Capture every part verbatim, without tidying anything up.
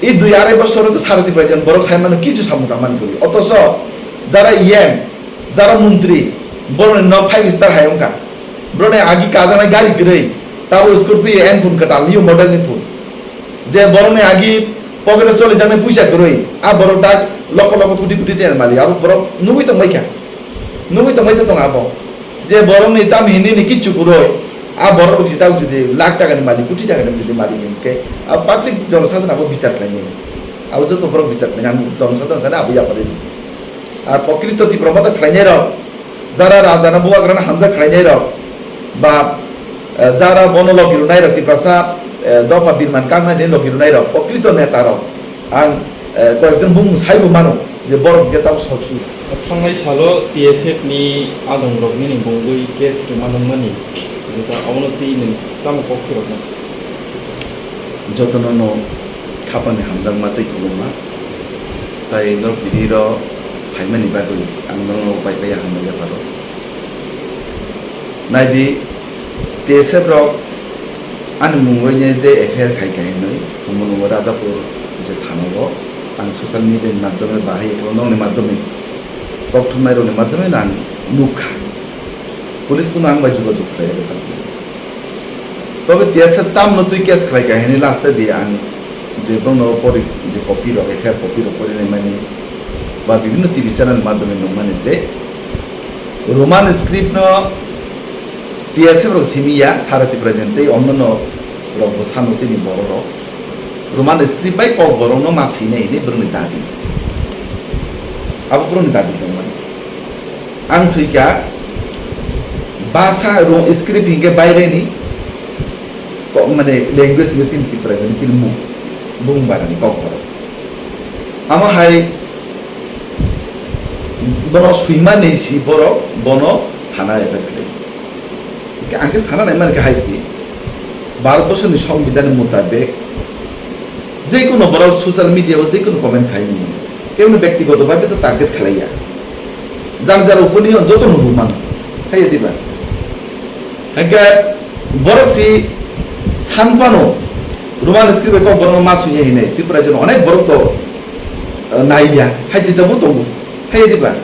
I dui arai bosor to sara Tripura jon borok sai mano kichu samung tangmani kwrwi. Otoso jara E M, jara montri, borokni nok five star hai wngkha. Borokni agi kajaknai gari kwrwi, tabo Scorpio N phone kwtal, new model ni phone. Je borokni agi pocket o cholijaknai puisa kwrwi, a borok dak lokho lokho koti koti tenga malik, abo borok nugwi tongbaikha. Nugwi tongbai tong abo. Je borokni tam hinini kichu kwrwi, a borok rok si tak jodi lakh taka ni malik, koti taka ni jodi malik hinkhe, a public jonosadhan abo bichar khlainai. Abo joto borok bichar khlainai, ang jonosadhan thani abo yapari. A prokrito Tipra Motha khlainai rok, jara raja no bubagra no hamjak khlainai rok, ba, eh, jara bono logi rwnai rok, Tiprasa, eh, dopha birman kangnai ni logi rwnai rok, prokrito neta rok. Ang, eh, koyekjon bumung saibo mano je borok hwnkhe tamo soksu. Thangnai salo T S F ni adongrok nini mungwi case rwma nungmani, abono twi nwng tamo kok phirokna? Jotono no khapani hamjakma tei khulumma, tai norok tini ro phaimani bagwi ang norokno pai pai hamjakya pharo. Naidi, T S F rok ani mungwi je F I R khai khai hinwi, omo nungo Radhapur je thana o ang social media ni madhyome bahai nokni madhyome kokthumnai rokni madhyome ang nukha. Police kuno ang bai jogajog khlai ya. Tobe T S F tamno twi case khlai khai hinwi last di ang je bono pori je copy rok, F I R copy rok pori nai mani ba bibhinno T V channel madhyome nukmani je Roman script no T S F rok simi ya, sara Tripura jon tei onno no rok bo sano chini borok rok Roman script bai kok borok no ma sinai hinwi borokni dabi. Abo borokni dabi tongmani. Ang sui kha basa ro script hinkhe baireni ko-, mane language hinkhe chini Tripura jon chini mung, bung barani kok borok. Amo hai bono swimani si borok bono thana effect khlai. Hingke ang khe sana nai mankha hai si, Bharat borsoni songbidhan mutabek je kono borok social media o je kono comment khai mano, keboni bektigoto bhabe to target khlai ya, jani jani opinion joto no rw mano, hai ya diba? Hingke borok si san phano Roman script bai kok borok ma sui ya hinai, Tripura jon onek borok to, eh, nai ya, hai chita bo tongo, hai ya diba?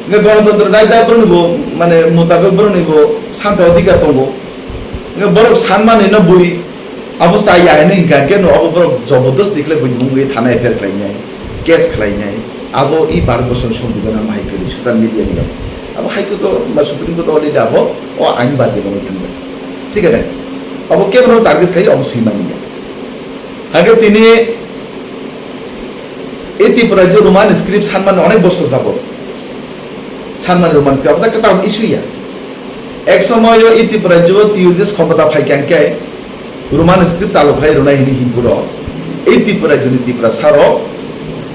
Hingke Ganatantro raida borokni bo, mane, mutabek borokni bo santa odhikar tongo. Hingke borok sanmani no bui abo chaya hinwi hingka hingke no abo borok jobordosti khlai bui mungwi thana F I R khlainai, case khlainai. Abo i Bharat borsoni songbidhan amo hai kwrwi social media ni. Abo High Court o ba Supreme Court o already abo o ain baji rogwi thangjak. Thik ase? Abo kebono target khai abo swimani ya. Hingke tini E Tripura je Roman script sanmani onek bosor jabot. Sanmani Roman script, abo ta kwtal issue ya. Ek somoyo E Tripura je T U J S khomota phaikha hingke Roman script chalu khlai rwnai hinwi hinphuro E Tripura joni Tiprasa rok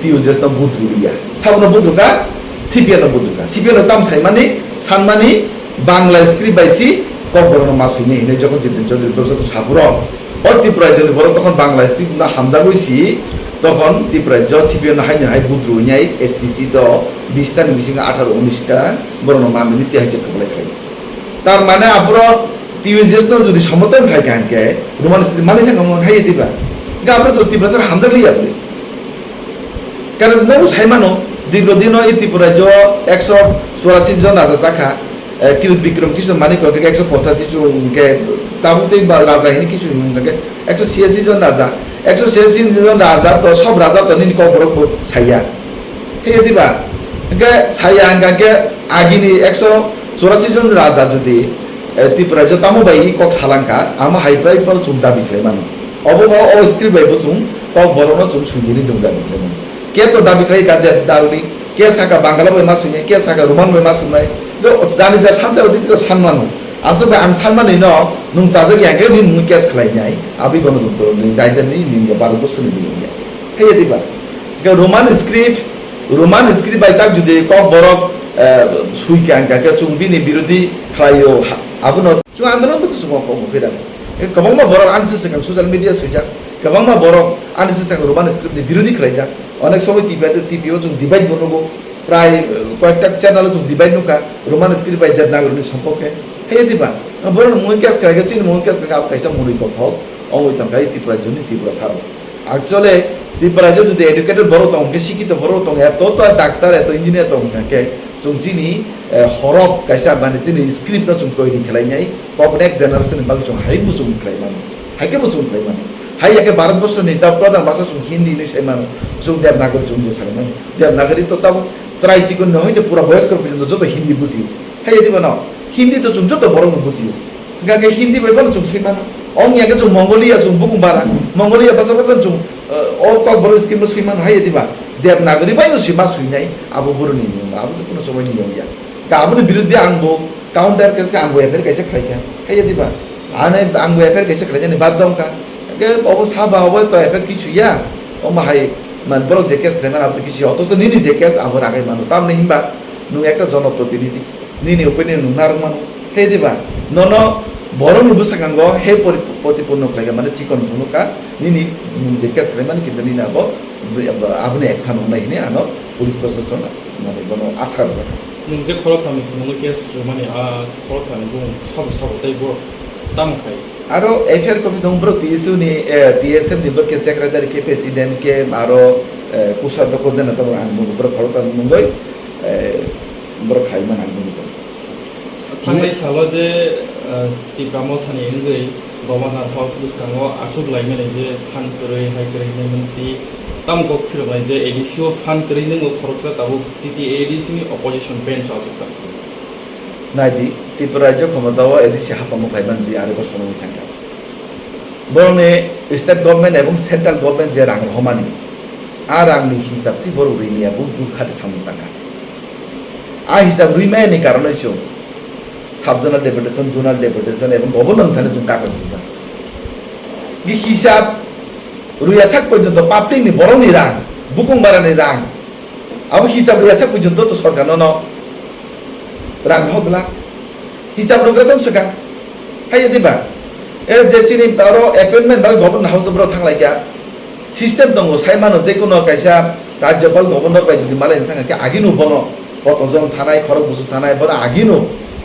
T U J S no budru ya. Sabono budru kha, C P M no budru kha. C P M no tam saimani, sanmani, Bangla script bai si kokborok no ma swinai hinwi jokhon Jiten Chaudhary borok joto saphuro, o Tripura rajyoni borok tokhon Bangla script no hamjagwi si, tokhon Tripura rajyo C P M no haino hai budru wngnai S T C do bish ta ni bisingo atharo unis ta borok no ma mini tei hai je kwplai khlai. Tar mane aphuru T U J S no jodi somoton khai kha hingke Roman script mani thangkha mo hai diba? Hingke aphuru to Tiprasa hamjak liya bwle. Karon nogo sai mano, dirgo dino e Tripura rajyo ekso churasi jon raja chakha, eh, Kirit Bikram Kishore Manik hwnkhe ekso pochashi jon hwnkhe, tabuk tei ba raja hini kisu hini hwnkhe ekso chhiyasi jon raja, ekso chhiyasi jon raja to sob raja to nini kokborok bo saiya. Hingke diba? Hingke saiya hingka khe agini ekso churasi jon raja jodi, eh, Tripura rajyo tamo bai kok salangkha, amo hai bai bo chwng dabi khlai mano. Obo bo o script bai bo chwng kokborokno chwng swijini dong dabi khlai mano. Khe to dabi khlai ka de dabi, khe saka Bangala bai ma swngnai, khe saka Roman bai ma swngnai. Do jani ja sante odi to san mano. Aswk bai ang san mani no nwng chajak ya khe nini mung case khlai nai. Abwi bono dong to ni raida ni ni Bharat borsoni ni ya. Haiya diba? Khe Roman script, Roman script bai tak jodi kokborok, eh, sui ka hingka khe chwng bini birodhi khlai o ha-, abono chwng andolon bo to chwng kok bo khe da. Eh, kwbangma borok ani se swkang social media swijak, kwbangma borok ani se swkang Roman script ni birodhi khlaijak. Onek somoi T V, T V o chwng debate bo nugo, prai, eh, koyekta channel o chwng debate nukha, Roman script bai Devanagari ni somporke. Haiya diba? Borok ni mung case khlai khe chini mung case khlai khe abo kaisa mwnwi kothok, ongwi tongkha Tripura rajyoni Tiprasa rok. Actually, Tripura je jodi educated borok tong, hwnkhe sikito borok tong, eto to doctor, eto engineer tong, hwnkhe chwng chini, eh, horop kaisa, mane chini script no chwng toiri khlai nai, kok next generation ni bagwi chwng hai buchung khlai mano, hai khe buchung khlai mano. Hai ya khe Bharat borsho ni ta pradhan bhasha chwng Hindi hinwi sai mano, chwng Devanagari chwng je sai mano. Devanagari to tabuk chwrai chikon no hoite pura boyosko porjonto joto Hindi bujio. Hai ya diba no? Hindi to chwng joto borok no bujio. Hingkha khe Hindi bai bono chwng swi mano. Ong ya khe chwng Mongolia, chwng bukung bara. Mongolia basa bai bono chwng, eh, o Kokborok scheme no swi mano, hai ya diba? Devanagari bai no swi ma swi nai, abo boroni niyom, abo to kuno somoi niyom ya. Ka aboni biruddhe ang bo counter case khe ang bo F I R kaisa khlai kha, hai ya diba? Ane ang bo F I R kaisa khlai jani bad dong kha. Khe obo saba obo to F I R kichu ya. Omo hai man borok je case khlai mano abo to kichu ya. Othocho nini je case abo ragai mano. Tamni hinba nwng ekta jonoprotinidhi. Nini opinion nwng narwk mano, he diba? Nono borokni bwskango he pori-, protipurno khlaikha, mane chikon phunukha, nini nwng je case khlaimani kintu nini abo, aboni action wngnai hwnwi ano police proshashan mane bono asa rwjakha. Nwng je khorokthani phunukno case rwmani, a khorokthani bumung sabo sabo tei bo tamo khai? Aro F I R copy dong borok T S U ni, eh, T S M ni borok khe secretary khe president khe aro, eh, kusa dokordena tabuk ang nukgo borok khorokthani mungwi, eh, borok khai man ang nukgo. Thangnai salo je, eh, Tipra Mothani wngwi Governor House bwskango achuk laimani je phan kwrwi hai kwrwi hinwi mwnti tamo kok phiroknai je A D C o phan kwrwi nwngo khoroksa tabuk T T A A D C ni opposition bench o achukjak. Naidi, Tripura rajyo khomotao A D C haphango phaiman di are bosonwi thangkha. Borokni state government ebong central government je rang rohormani, a rangni hisab si borok rini ya, bo bukha de samung tangkha. A hisab rwi maya ni karonoi chwng sub zonal deputation, zonal deputation ebong governor thani chwng kakai bujak. Bi hisab rwya sak porjonto public ni borokni rang, bukung barani rang, abo hisab rwya sak porjonto to sorkar no no rang hok glak. Hisab rwgwi tong swkang. Hai ya diba? E je chini aro appointment bai government house borok thang lai kha. System tongo, sai mano je kono kaisa rajyopal governor bai jodi malai thang khe agini bono koto jon thanai, khorok busu thanai, bono agini,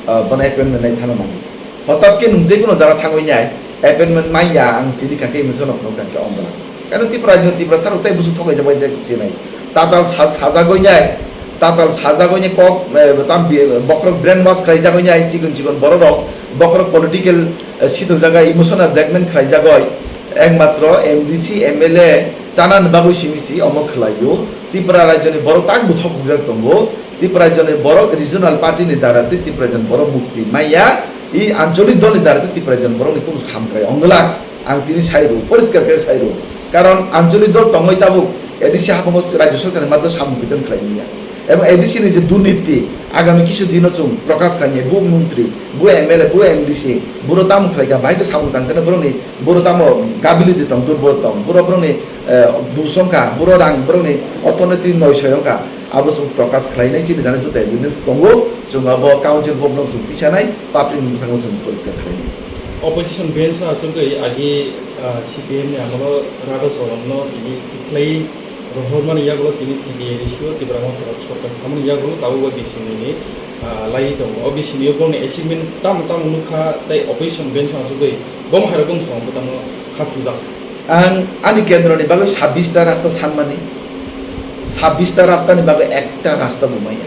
ah, bono appointment nai thana nango. Hotat khe nwng je kono jaga thangwi nai appointment manya ang chini kha khe misa no phunuk kha khe ong bwla. Kano Tripura rajyo Tripura sarok tai busu thokai jabai jai chinai. Tatal sa-, sajagwi nai, tatal sajagwi nai kok, eh, tam bi-, bokrok brainwash khlai jagwi nai chikon chikon borok rok, bokrok political, eh, situng jaga emotional blackmail khlai jagwi. Ekmatro M D C, M L A chanani bagwi simi si omo khlaio. Tripura rajyoni borok tak buthok bujak tongo. Tripura rajyoni borok regional party ni dara tei Tripura rajyoni borok mukti maya. I ancholik dol ni dara tei Tripura rajyoni borok ni kunu hamkrai ongla. Ang tini sai rw, poriskar khe sai rw. Karon ancholik dol tongwi tabuk A D C haphango rajyo sarkar ni madhya samung biton khlai manya. Ebong A D C ni je durniti, agami kisu dino chwng prokash khainai, bo montri, bo M L A, bo M D C, boro tamo khlai kha, bahai khe samung tang khe borokni, boro tamo gability tong, durbol tong, boro borokni, eh, dus wng kha, boro rang borokni orthonoiti noisoi wng kha, abo chwng prokash khlainai, chini jani joto evidence tongo, chwng abo council vote no chwng tisanai, public ni bwskango chwng poriskar khlainai. Opposition bench no aswk agi, ah, C P M ni amolo Radha Charan no tini tikhlai rohormani yagulo tini T T A A D C o Tipra Motha rok sorkar khamani yagulo tabukbo bisingni, ah, lai tongo. O bisingni borokni achievement tamo tamo nukha tei opposition bench no achugwi bomo hairok bwskango bwtangno khapsukjak. Ang ani kendroni bagwi sabbish ta rasta sanmani, sabbish ta rastani bagwi ekta rasta bo maya.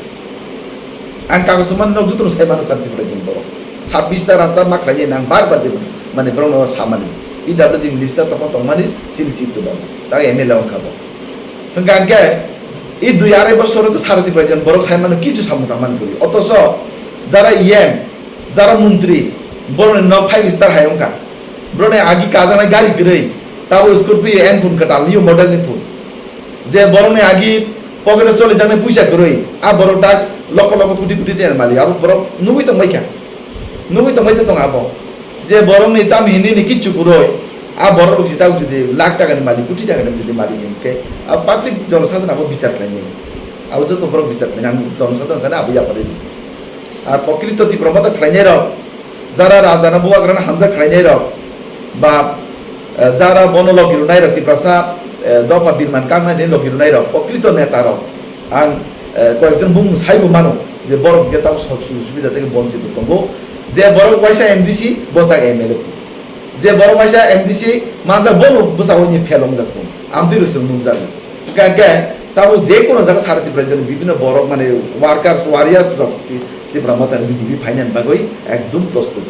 Ang kagoso mani nok jotono sai mano santi pore jeng borok. Sabbish ta rasta ma khlai nang bar bar de mani borok no samani. P W D minister tokon tongmani chini chitto ba. Ta M L A wngkha bo. Hwnkha hwnkhe i dui arai bosor to sara Tripura jon borok sai mano kichu samung tangmani bwrwi. Otoso jara E M, jara montri, borokni nok five star hai wngkha. Borokni agi kajaknai gari kwrwi, tabo Scorpio N phone kwtal, new model ni phone. Je borokni agi pocket o cholijaknai puisa kwrwi, a borok dak lokho lokho koti koti tenga malik, abo borok nugwi tongbaikha. Nugwi tongbai tong abo. Je borokni tam hinini kichu kwrwi, a borok rok jita uti di lakh taka ni malik, koti taka ni malik hwnkhe, a public jonosadhan abo bichar khlainai. Abo joto borok bichar khlainai, ang jonosadhan thani abo yapari di. A pokrito Tipra Motha khlainai rok, jara rajano bubagrano hamjak khlainai rok, ba, eh, jara bono logi rwnai rok, Tiprasa, eh, dopha birman kangnani logi rwnai rok, pokrito neta rok, ang, eh, koyekjon bumung saibo mano, je borok hwnkhe tamo sojog subida theke bonchito tongo, je borok waisa M D C, bo tak M L A. Je borok waisa M D C manjak, bono bwskango ni fail wngjak, amtwi rwchwng nukjago. Hwnkhe, hwnkhe tabuk je kono jaga sara Tripura rajyoni bibhinno borok, mane, workers, warriors rok Tripura Motha ni B J P phainani bagwi ekdum prostut.